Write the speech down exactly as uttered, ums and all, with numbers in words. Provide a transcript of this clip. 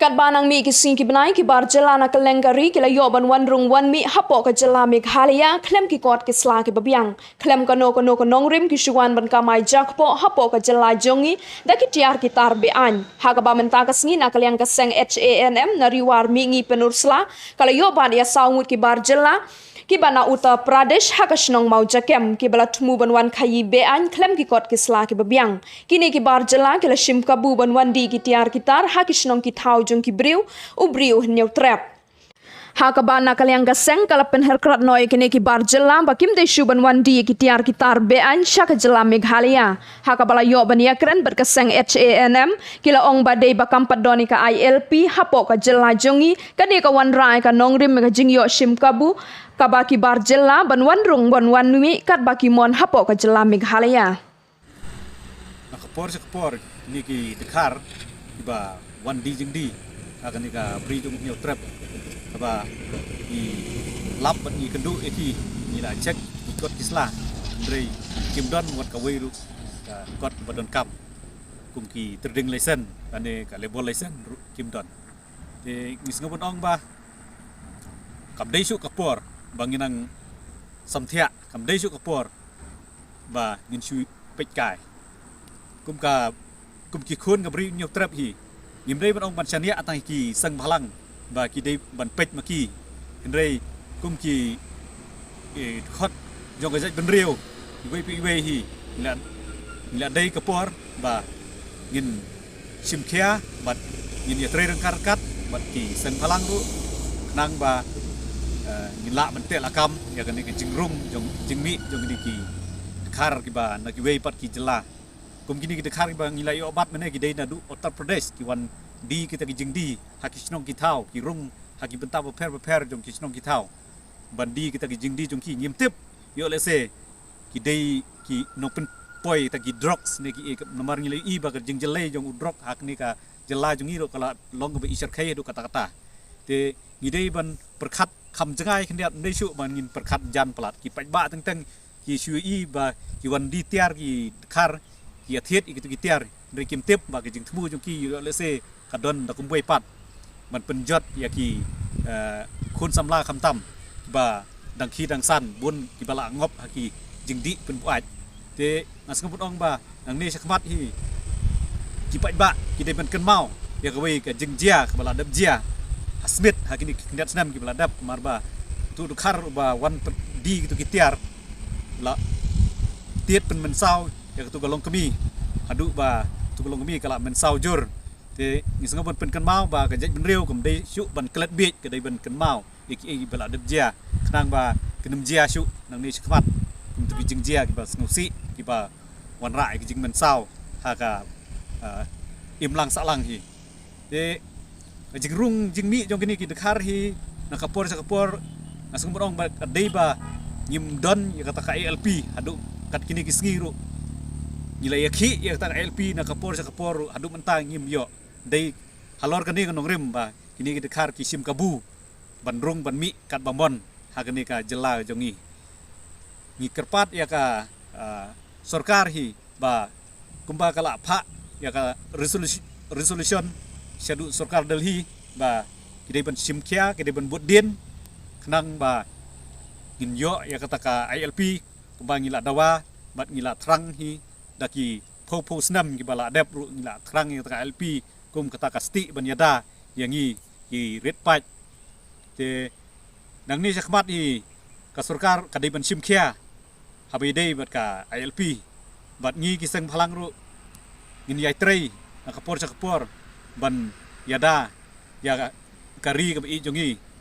Katba nang mih ki sngi ki bnai, ki bar jylla na kylleng ka ri ki la ïoh ban wan rung wan mih hapoh ka jylla Meghalaya khlem ki kot ki sla kiba biang. Khlem kano kano ka nongrim ki shu wan ban kamai jakpoh hapoh ka jylla jong ngi da ki tiar ki tar be-aiñ. Ha kaba mynta ka sngi na ka liang ka seng H A N M na Ri War Mihngi Pynursla ka la ïoh bat ïa saw ngut ki bar jylla kiba na Uttar Pradesh ha ka shnong Mawjakem, kiba la thmu ban wan khaïi be-aiñ khlem ki kot ki sla kiba biang. Kine ki bar jylla ki la shim kabu ban wan die ki tiar ki tar ha ki shnong ki thaw jong ki briew u briew u hynñiewtrep. Ha kaba na ka liang ka seng ka la pynher krad noh ïa kine ki bar jylla ba kim dei shuh ban wan die ki tiar ki tar be-aiñ sha ka jylla Meghalaya. Ha kaba la ïoh ban ïakren bad ka seng H A N M, ki la ong ba dei ba kam pat don ïa ka I L P hapoh ka jylla jong ngi, ka dei ka wanrah ïa ka nongrim ïa ka jingïoh shim kabu kaba ki bar jylla ban wan rung ban wan mih katba ki mon hapoh ka jylla Meghalaya. Na ka por sha ka por kine ki dkhar kiba wan die jingdie ha kane ka bri jong u hynñiewtrep, kaba ngi lap bad ngi kynduh ïa ki, ngi la check ki kot ki sla, hynrei kim don wat kawei ruh ka kot ba donkam, kum ki trading license lane ka labour license ruh kim don. Te ngi sngewbha ban ong ba kam dei shuh ka por ba ngin nang samthiah, kam dei shuh ka por ba ngin shu peit kai. Kum ka, kum ki khun ka bri u hynñiewtrep hi, ngim dei ban ong ban shaniah tang ki seng bhalang ba ki dei ban peit ma ki, hynrei kum ki, eh, dkhot jong ka jaitbynriew iwei pa iwei hi, ngi la, ngi la dei ka por ba ngin shim khia bad ngin ïatrei ryngkat ryngkat bad ki seng bhalang ruh, khnang ba, eh, ngin lah ban teh lakam ïa kane ka jingrung jong, jingmih jong kine ki dkhar kiba na kiwei pat ki jylla. Kum kine ki dkhar kiba ngi la ïoh bat mynne ki dei naduh Uttar Pradesh ki wan die kita ki jingdie ha ki shnong ki thaw, ki rung ha ki bynta bapher bapher jong ki shnong ki thaw ban die kita ki jingdie jong ki. Ngim tip ïoh lehse ki dei ki nongpynpoi ta ki drugs ne ki, eh, namar ngi la ïohi ba ka jingjyllei jong u drug ha kane ka jylla jong ngi ruh ka la long kaba i shyrkhei haduh katta katta. Te ngi dei ban pyrkhat kham jngai khyndiat, ym dei shuh ban ngin pyrkhat jan palat. Ki paidbah teng teng ki shu ïohi ba ki wan die tiar ki dkhar, ki ïathied ïa kitu ki tiar, hynrei kim tip ba ka jingthmu jong ki ïoh lehse ka don da kumwei pat ban pynjot ïa ki, eh, khun samla khamtam ba dang khie dang san, bun kiba la ngop ha ki jingdie pynbuaid. Te nga sngewbha ban ong ba nangne shakhmat hi ki paidbah ki dei ban kynmaw ïa kawei ka jingjia kaba la dep jia ha Smit ha kine ki khyndiat snem kiba la dep, namar ba utu u dkhar uba wan pyn-, die kitu ki tiar la tied pynmynsaw ïa katu ka longkmie haduh ba katu ka longkmie ka la mynsaw jur. Te ngi sngewbha ban pynkynmaw ba ka jaitbynriew kam dei shuh ban klet bieit, ka dei ban kynmaw ïa kiei kiba la dep jia, khnang ba kin ym jia shuh nangne shakhmat kum tu ki jingjia kiba sngewsih kiba wanrah ïa ki jingmynsaw ha ka, ah, imlang sahlang hi. Te ka jingrung jingmih jong kine ki dkhar hi na ka por sha ka por, nga sngewbha ban ong ba ka dei ba ngim don ïa kata ka I L P haduh kat kine ki sngi ruh. Ngi la ïakhih ïa kata ka I L P na ka por sha ka por ruh, haduh mynta ngim ïoh. Dei halor kane ka nongrim ba kine ki dkhar ki shim kabu ban rung ban mih katba mon ha kane ka jylla jong ngi. Ngi kyrpad ïa ka, ah, sorkar hi ba kumba ka la phah ïa ka resolu-, resolution shaduh sorkar Delhi ba ki dei ban shim khia, ki dei ban bud dien, khnang ba ngin ïoh ïa kata ka I L P kumba ngi la dawa bad ngi la thrang hi da ki phew phew snem kiba la dep ruh ngi la thrang ïa kata ka I L P kum kata ka stieh ban ïada ïa ngi ki rit paid. Te nangne shakhmat hi ka sorkar ka dei ban shim khia haba ïadei bad ka I L P. Bad ngi ki seng bhalang ruh ngin ïai trei na ka por sha ka por ban ïada ïa ka ri kaba ïeit jong ngi.